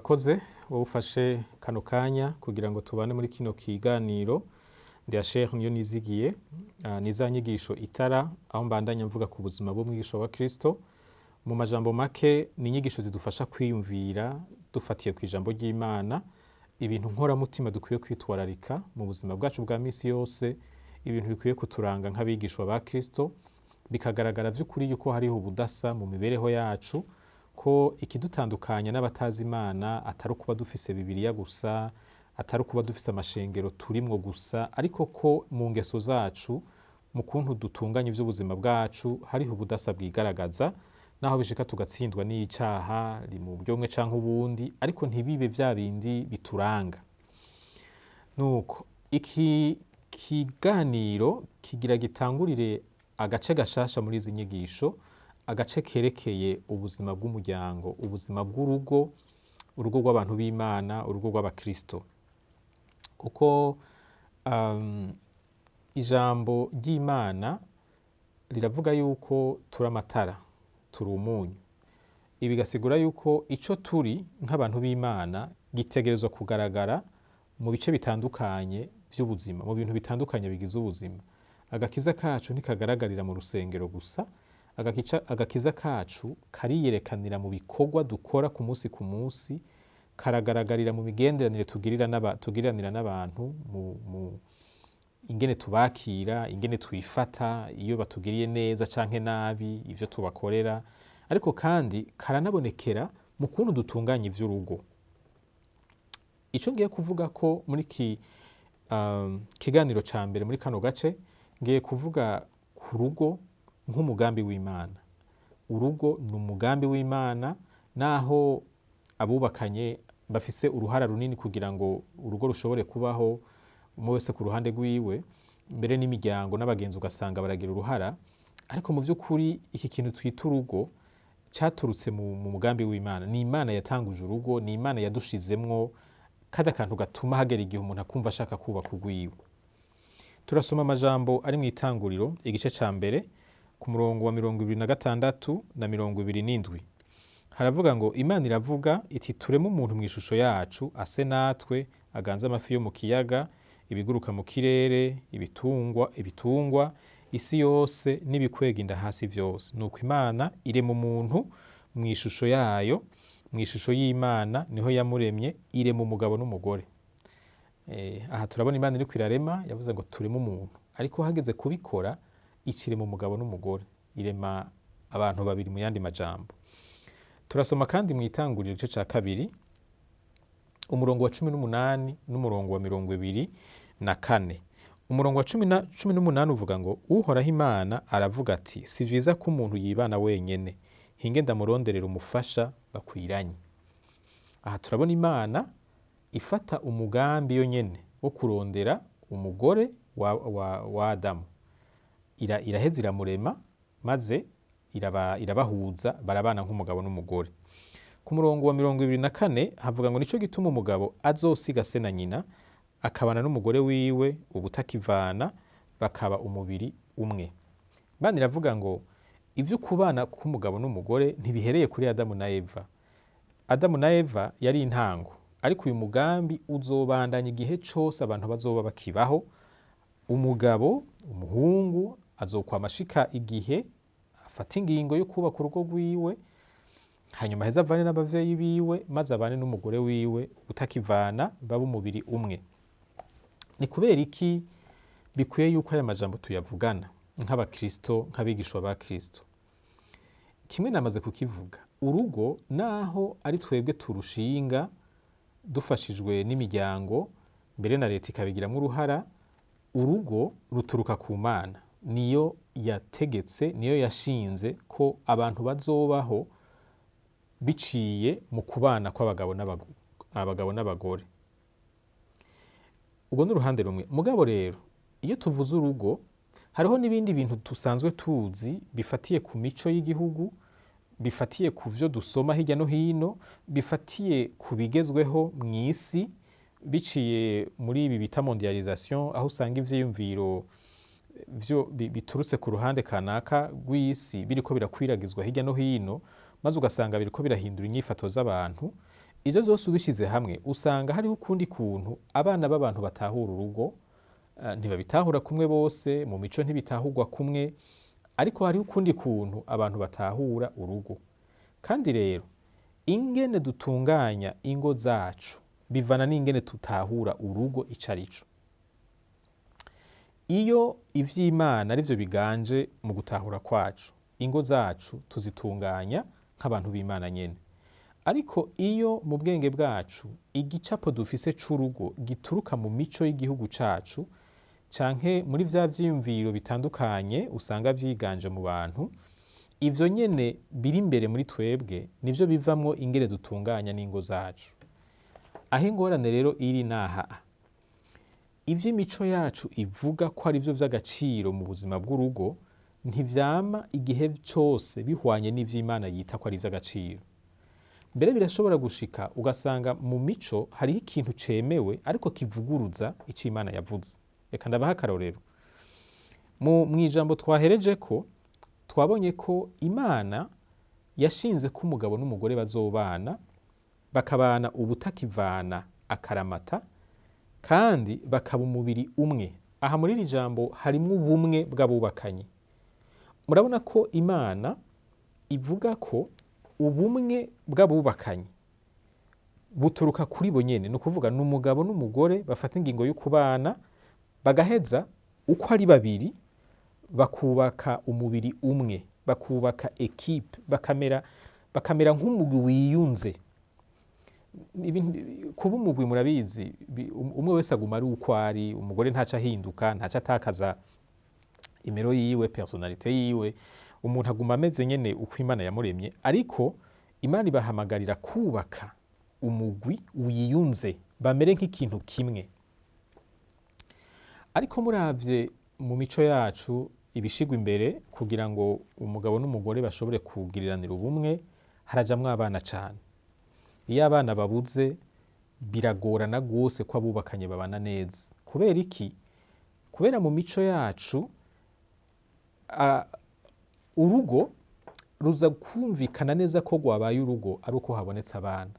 Urakoze wowe ufashe kano kanya kugira ngo tubane muri kino kiganiro. Ndi Asher niyo nizigiye, ni za nyigisho itara aho mbandanya mvuga ku buzima bw'umwigisha wa Kristo. Mu majambo make, ni inyigisho zidufasha kwiyumvira dufatiye ku ijambo ry'Imana ibintu nkoramutima dukwiye kwitwararika mu buzima bwacu bwa misi yose, ibintu bikwiye kuturanga nk'abigishwa ba Kristo, bikagaragara vy'ukuri yuko hariho ubudasa mu mibereho yacu, ko ikidutandukanya n'abatazi Imana atari ukuba dufise Bibiliya gusa, atari ukuba dufise amashengero turimwo gusa, ariko ko mu ngeso zacu, mu kuntu dutunganya ivy'ubuzima bwacu, hariho ubudasa bwigaragaza, naho bishika tugatsindwa n'icaha mu buryo bumwe canke ubundi, ariko ntibibe vya bindi bituranga. Nuko iki kiganiro kigira gitangurire agace gashasha muri izi nyigisho, agace kerekeye ubuzima bw'umuryango, ubuzima bw'urugo, urugo rw'abantu b'Imana, urugo rw'abakristo. Kuko ijambo ry'Imana riravuga yuko turi amatara, turi umunyu. Ibi bigasigura yuko ico turi nk'abantu b'Imana gitegerezwa kugaragara mu bice bitandukanye vy'ubuzima, mu bintu bitandukanye bigize ubuzima. Agakiza kacu ntikagaragarira mu rusengero gusa, agakiza kacu kariyerekanira mu bikorwa dukora ku munsi ku munsi, karagaragarira mu migenderanire tugiriranira n'abantu, mu ingene tubakira, ingene twifata iyo batugiriye neza canke nabi, ivyo tubakorera, ariko kandi karanabonekera mu kuntu dutunganya ivy'urugo. Ico ngiye kuvuga ko muri kiganiro ca mbere muri kano gace, ngiye kuvuga ku rugo nk'umugambi w'Imana. Urugo ni umugambi w'Imana, naho abubakanye bafise uruhara runini kugira ngo urugo rushobore kubaho, umwe wese ku ruhande rwiwe, mbere n'imiryango n'abagenzi ugasanga baragira uruhara, ariko mu vy'ukuri iki kintu twita urugo caturutse mu mugambi w'Imana. Ni Imana yatanguje urugo, ni Imana yadushizemwo kada kantu gatuma hagera igihe umuntu akumva ashaka kubaka urwiwe. Turasoma amajambo ari mu Itanguriro igice ca mbere ku murongo wa 26 na 27. Haravuga ngo Imana iravuga iti tureme umuntu mu ishusho yacu, ase natwe, aganze amafi yo mu kiyaga, ibiguruka mu kirere, ibitungwa, isi yose n'ibikwega inda hasi vyose. Nuko Imana irema umuntu mu ishusho yayo, mu ishusho y'Imana niho yamuremye, irema umugabo n'umugore. Aha turabona Imana iriko irarema, yavuze ngo tureme umuntu, ariko hageze kubikora icirema umugabo n'umugore, irema abantu babiri mu yandi majambo. Turasoma kandi mu Itanguriro igice ca kabiri umurongo wa 18 n'umurongo wa 24. Umurongo wa 18 uvuga ngo Uhoraho Imana aravuga ati si vyiza ko umuntu yibana wenyene, hinge ndamuronderera umufasha bakwiranye. Aha turabona Imana ifata umugambi yo nyene wo kurondera umugore wa Adamu. Iraheza iramurema, maze irabahuza, barabana nk'umugabo n'umugore. Ku murongo wa 24 havuga ngo nico gituma umugabo azosiga se na nyina akabana n'umugore wiwe ubutakivana, bakaba umubiri umwe. Imana iravuga ngo ivyo kubana k'umugabo n'umugore ntibihereye kuri Adamu na Eva. Adamu na Eva yari intango, ariko uyu mugambi uzobandanya igihe cose abantu bazoba bakibaho. Umugabo, umuhungu azokwama ashika igihe afata ingingo yo kubaka urugo rwiwe, hanyuma aheze avane n'abavyeyi biwe, maze abane n'umugore wiwe utakivana, babe umubiri umwe. Ni kubera iki bikwiye yuko aya majambo tuyavugana nk'abakristo, nk'abigishwa ba Kristo? Kimwe namaze kukivuga, urugo naho ari twebwe turushinga dufashijwe n'imiryango, mbere na leta ikabigiramwo uruhara, urugo ruturuka ku Mana. Niyo yategetse, niyo yashinze ko abantu bazobaho biciye mu kubana kw'abagabo n'abagore. Ubwo ni uruhande rumwe. Mugabo rero iyo tuvuze urugo, hariho n'ibindi bintu dusanzwe tuzi bifatiye ku mico y'igihugu, bifatiye ku vyo dusoma hirya no hino, bifatiye ku bigezweho mw'isi, biciye muri ibi bita mondialisation, aho usanga ivyiyumviro vyo biturutse ku ruhande kanaka rw'isi biriko birakwiragizwa hirya no hino, maze ugasanga biriko birahindura inyifato z'abantu. Ivyo vyose ubishize hamwe, usanga hariho ukundi kuntu abana b'abantu batahura urugo. Ntibabitahura kumwe bose, mu mico ntibitahurwa kumwe, ariko hariho ukundi kuntu abantu batahura urugo. Kandi rero ingene dutunganya ingo zacu bivana n'ingene tutahura urugo ico arico. Iyo ivy'Imana arivyo biganje mu gutahura kwacu, ingo zacu tuzitunganya nk'abantu b'Imana nyene. Ariko iyo mu bwenge bwacu igicapo dufise c'urugo gituruka mu mico y'igihugu cacu, canke muri vya vyiyumviro bitandukanye usanga vyiganje mu bantu, ivyo nyene biri imbere muri twebwe nivyo bivamwo ingene dutunganya n'ingo zacu. Aho ingorane rero iri naha: ivy'imico yacu ivuga ko ari vyo vy'agaciro mu buzima bw'urugo ntivyama igihe cose bihwanye n'ivy'Imana yita ko ari ivy'agaciro. Mbere birashobora gushika ugasanga mu mico hariho ikintu cemewe ariko kivuguruza ico Imana yavuze. Reka ndabaha akarorero. Mw'ijambo twahereje ko twabonye ko Imana yashinze ko umugabo n'umugore bazobana, bakabana ubutakivana akaramata, kandi bakaba umubiri umwe. Aha muri iri jambo harimwo ubumwe bw'abubakanye. Murabona ko Imana ivuga ko ubumwe bw'abubakanye buturuka kuri bo nyene, ni ukuvuga ni umugabo n'umugore bafata ingingo yo kubana, bagaheza uko ari babiri bakubaka umubiri umwe, bakubaka équipe, bakamera nk'umugwi wiyunze. Kuba umugwi murabizi, umwe wese aguma ari uko ari, umugore ntaca ahinduka, ntaca atakaza imero yiwe, personnalité yiwe, umuntu aguma ameze nyene uko Imana yamuremye. Ariko Imana ibahamagarira kubaka umugwi wiyunze, bamere nk'ikintu kimwe. Ariko muravye mu mico yacu, ibishigwa imbere kugira ngo umugabo n'umugore bashobore kugiriranira ubumwe, harajamwo abana cane. Iyo abana babuze, biragorana rwose ko abubakanye babana neza. Kubera iki? Kubera mu mico yacu urugo ruza kumvikana neza ko rwabaye urugo ari uko habonetse abana.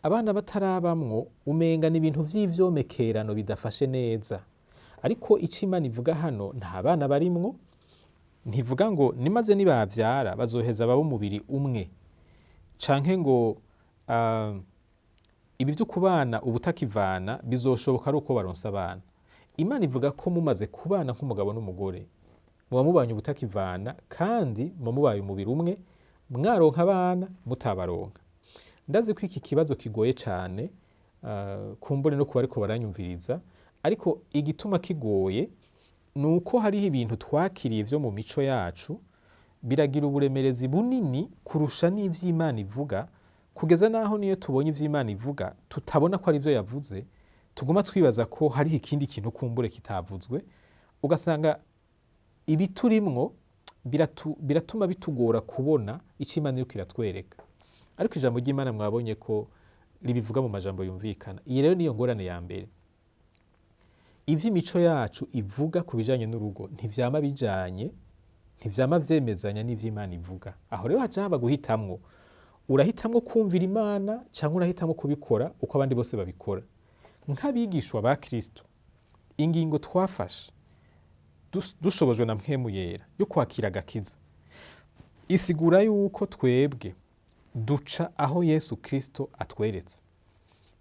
Abana batarabamwo, umenga ni ibintu vy'ivyomekerano bidafashe neza. Ariko ico Imana ivuga hano, nta bana barimwo. Ntivuga ngo nimaze nibavyara bazoheza babe umubiri umwe, canke ngo ibi vyo kubana ubutakivana bizoshoboka ari uko baronse abana. Imana ivuga ko mumaze kubana nk'umugabo n'umugore, muba mubanye ubutakivana, kandi muba mubaye umubiri umwe, mwaronka abana, mutabaronka. Ndazi ko iki kibazo kigoye cane, kumbure no kuba ariko baranyumviriza, ariko igituma kigoye ni uko hariho ibintu twakiriye vyo mu mico yacu biragira uburemerezi bunini kurusha n'ivy'Imana ivuga, kugeza naho niyo tubonye ivy'Imana ivuga tutabona ko ari vyo yavuze, tuguma twibaza ko hariho ikindi kintu kumbure kitavuzwe. Ugasanga ibiturimwo biratuma bitugora kubona ico Imana iriko iratwereka. Ariko ijambo ry'Imana mwabonye ko ribivuga mu majambo yumvikana. Iyi rero niyo ngorane ya mbere: ivy'imico yacu ivuga ku bijanye n'urugo ntivyama bijanye, ntivyama vyemezanya n'ivy'Imana ivuga. Aho rero haca haba guhitamwo: urahitamwo kumvira Imana canke urahitamwo kubikora uko abandi bose babikora? Nk'abigishwa ba Kristo, ingingo twafashe dushobojwe na Mpwemu Yera yo kwakira agakiza isigura yuko twebwe duca aho Yesu Kristo atweretse.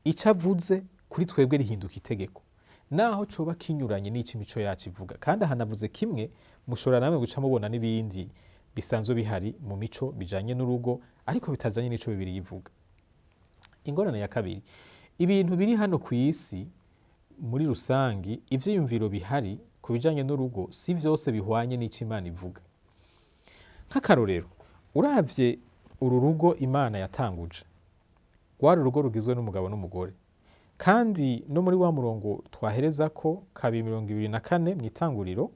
Ico avuze kuri twebwe rihinduka itegeko, naho coba kinyuranye n'ico imico yacu ivuga. Kandi aha navuze kimwe, mushobora namwe guca mubona n'ibindi bisanzwe bihari mu mico bijanye n'urugo ariko bitajanye n'ico Bibiliya ivuga. Ingorane ya kabiri: ibintu biri hano ku isi muri rusangi, ivyiyumviro bihari ku bijanye n'urugo si vyose bihwanye n'ico Imana ivuga. Nk'akarorero, uravye uru rugo Imana yatanguje, rwari urugo rugizwe n'umugabo n'umugore. Kandi no muri wa murongo twahereza ko 2:24 mw'Itanguriro,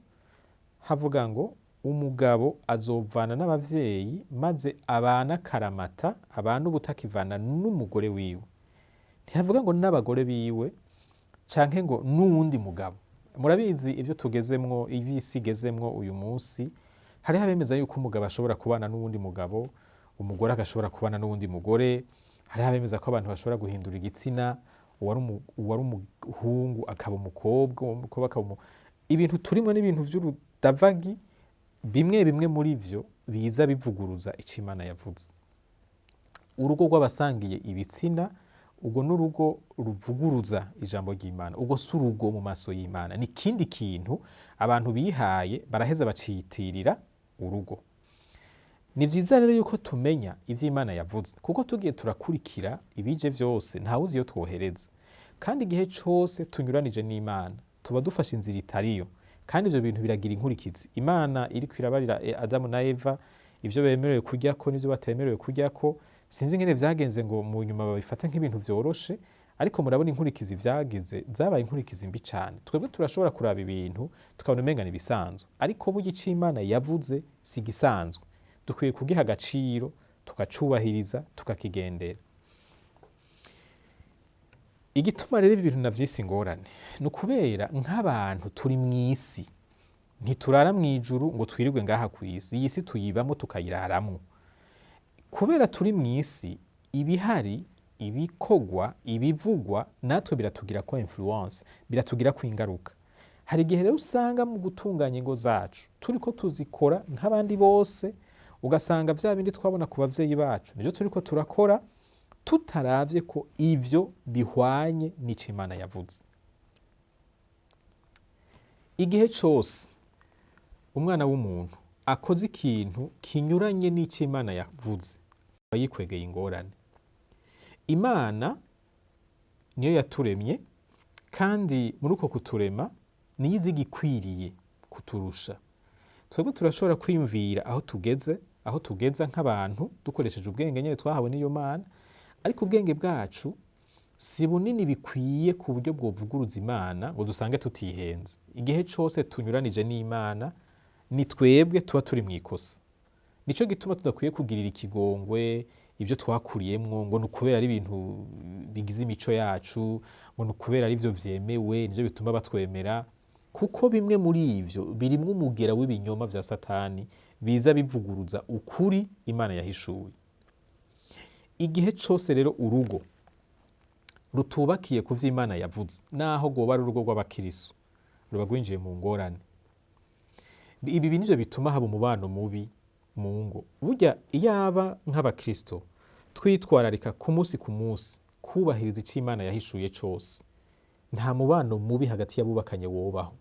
havuga ngo umugabo azovana n'abavyeyi maze abana akaramata, abana ubutakivana n'umugore wiwe. Ntihavuga ngo n'abagore biwe canke ngo n'uwundi mugabo. Murabizi ivyo tugezemwo, ivy'isi igezemwo uyu munsi, hariho abemeza yuko umugabo ashobora kubana n'uwundi mugabo, umugore agashobora kubana n'uwundi mugore. Hariho abemeza ko abantu bashobora guhindura igitsina, uwari umuhungu akaba umukobwa, umukobwa akaba ibintu turimo n'ibintu vy'urudavagi. Bimwe bimwe muri vyo biza bivuguruza ico Imana yavuze. Urugo rw'abasangiye ibitsina, ubwo n'urugo ruvuguruza ijambo ry'Imana. Ubwo si urugo mu maso y'Imana, ni ikindi kintu abantu bihaye baraheza baciyitirira urugo. Ni vyiza rero yuko tumenya ivyo Imana yavuze, kuko tugiye turakurikira ibije vyose ntawuzi iyo twohereza. Kandi igihe cose tunyuranije n'Imana tuba dufashe inzira itariyo, kandi ivyo bintu biragira inkurikizi. Imana iriko irabarira Adamu na Eva ivyo bemerewe kuryako n'ivyo batemerewe kuryako. Sinzi ingene vyagenze ngo mu nyuma babifate nk'ibintu vyoroshe, ariko murabona inkurikizi vyagize, zabaye inkurikizi mbi cane. Twebwe turashobora kuraba ibintu tukabona umenga ni ibisanzwe, ariko burya ico Imana yavuze si igisanzwe. Dukwiye kugiha agaciro, tukacubahiriza, tukakigendera. Igituma rero ibi bintu navyise ingorane ni ukubera nk'abantu turi mw'isi, ntiturara mw'ijuru ngo twirirwe ngaha kw'isi. Iyi si tuyibamwo tukayiraramwo. Kubera turi mw'isi, ibihari, ibikorwa, ibivugwa natwe biratugirako influence, biratugirako ingaruka. Hari igihe rero usanga mu gutunganya ingo zacu turiko tuzikora nk'abandi bose, ugasanga vya bindi twabona ku bavyeyi bacu nivyo turiko turakora, tutaravye ko ivyo bihwanye n'ico Imana yavuze. Igihe cose umwana w'umuntu akoze ikintu kinyuranye n'ico Imana yavuze, aba yikwegeye ingorane. Imana niyo yaturemye, kandi muri uko kuturema niyo izi igikwiriye kuturusha. Twebwe turashobora kwiyumvira aho tugeze, aho tugeza nk'abantu dukoresheje ubwenge nyene twahawe n'iyo Mana, ariko ubwenge bwacu si bunini bikwiye ku buryo bwovuguruza Imana ngo dusange tutihenze. Igihe cose tunyuranije n'Imana ni twebwe tuba turi mw'ikosa. Nico gituma tudakwiye kugirira ikigongwe ivyo twakuriyemwo, ngo ni ukubera ari ibintu bigize imico yacu, ngo ni ukubera ari ivyo vyemewe, nivyo bituma batwemera, kuko bimwe muri ivyo birimwo umugera w'ibinyoma vya Satani biza bivuguruza ukuri Imana yahishuye. Igihe cose rero urugo rutubakiye ku vyo Imana yavuze, naho rwoba ari urugo rw'abakirisu, ruba rwinjiye mu ngorane. Ibi nivyo bituma haba umubano mubi mu ngo. Burya iyaba nk'abakristo twitwararika ku munsi ku munsi kubahiriza ico Imana yahishuye cose, nta mubano mubi hagati y'abubakanye wobaho.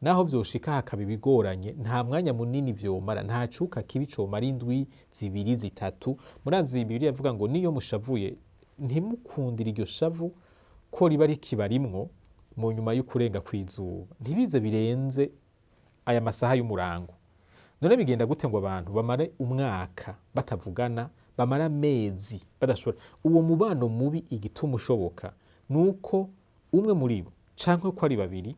Naho vyoshika hakaba ibigoranye, nta mwanya munini vyomara, nta cuka kibi comara indwi zibiri zitatu. Murazi Bibiliya ivuga ngo niyo mushavuye ntimukundire iryo shavu ko riba rikibarimwo mu nyuma y'ukurenga kw'izuba, ntibize birenze aya masaha y'umurango. None bigenda gute ngo abantu bamare umwaka batavugana, bamare amezi badashobora? Uwo mubano mubi igituma ushoboka nuko umwe muri bo canke ko ari babiri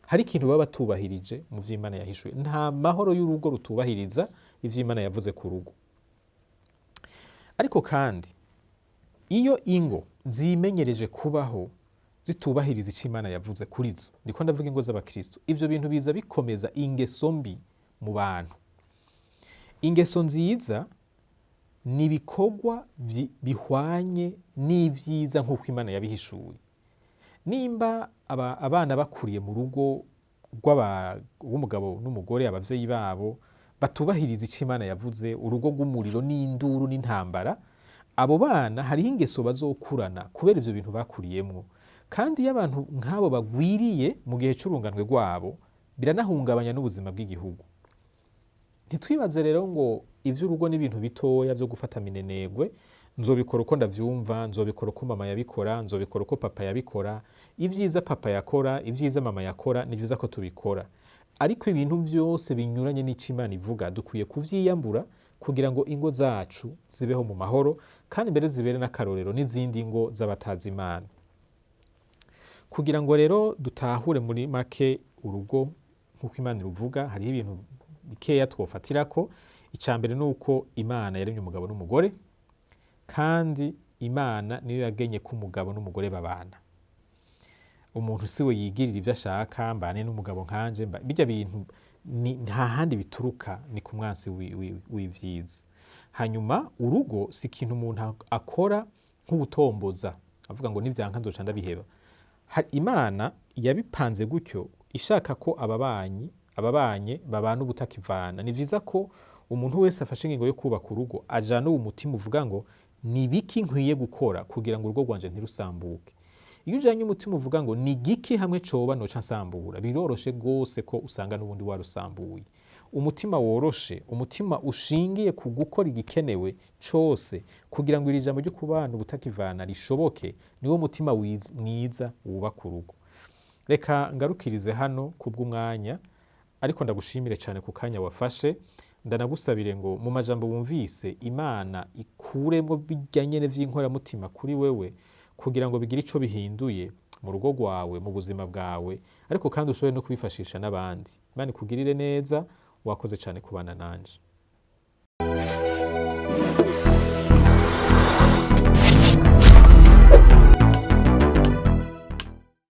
hari ikintu baba batubahirije mu vyo Imana yahishuye. Nta mahoro y'urugo rutubahiriza ivyo Imana yavuze ku rugo. Ariko kandi iyo ingo zimenyereje kubaho zitubahiriza ico Imana yavuze kuri zo, ndiko ndavuga ingo z'abakristo, ivyo bintu biza bikomeza ingeso mbi mu bantu. Ingeso nziza ni ibikorwa bihwanye n'ivyiza nk'uko Imana yabihishuye. Nimba abana bakuriye mu rugo rw'umugabo n'umugore, abavyeyi babo batubahiriza ico Imana yavuze, urugo rw'umuriro n'induru n'intambara, abo bana hariho ingeso bazokurana kubera ivyo bintu bakuriyemwo. Kandi iyo abantu nk'abo bagwiriye mu gihe c'urunganwe rwabo, biranahungabanya n'ubuzima bw'igihugu. Ntitwibaze rero ngo ivy'urugo n'ibintu bitoya vyo gufata minenegwe, nzobikora uko ndavyumva, nzobikora uko mama yabikora, nzobikora uko papa yabikora. Ivyiza papa yakora, ivyiza mama yakora, ni vyiza ko tubikora. Ariko ibintu vyose binyuranye n'ico Imana ivuga dukwiye kuvyiyambura kugira ngo ingo zacu zibeho mu mahoro, kandi mbere zibere n'akarorero n'izindi ngo z'abatazi Imana. Kugira ngo rero dutahure muri make urugo nk'uko Imana iruvuga, hariho ibintu bikeya twofatirako. Ica mbere ni uko Imana yaremye umugabo n'umugore, kandi Imana niyo yagenye ko umugabo n'umugore babana. Umuntu siwe yigirira ivyo ashaka, mbane n'umugabo nkanje, bijya bintu nta handi bituruka, ni ku mwansi w'ivyiza. Hanyuma urugo si ikintu umuntu akora nk'uwutomboza avuga ngo nivyanka nzoca ndabiheba. Imana yabipanze gutyo ishaka ko ababanyi ababanye babana ubutakivana. Ni vyiza ko umuntu wese afashe ingingo yo kubaka urugo ajana uwo mutima uvuga ngo ni biki nkwiye gukora kugira ngo urugo rwanje ntirusambuke. Iyo ujanye umutima uvuga ngo ni giki hamwe coba noca nsambura, biroroshe rwose ko usanga n'ubundi warusambuye. Umutima woroshe, umutima ushingiye ku gukora igikenewe cose kugira ngo iri jambo ryo kubana ubutakivana rishoboke, niwo mutima mwiza wubaka urugo. Reka ngarukirize hano kubw'umwanya, ariko ndagushimire cyane ku kanya wafashe. Ndanagusabire ngo mu majambo wumvise Imana ikuremo bijya nyene vy'inkoramutima kuri wewe, kugira ngo bigire ico bihinduye mu rugo rwawe, mu buzima bwawe, ariko kandi ushobore no kubifashisha n'abandi. Imana ikugirire neza. Wakoze cyane kubana nanje.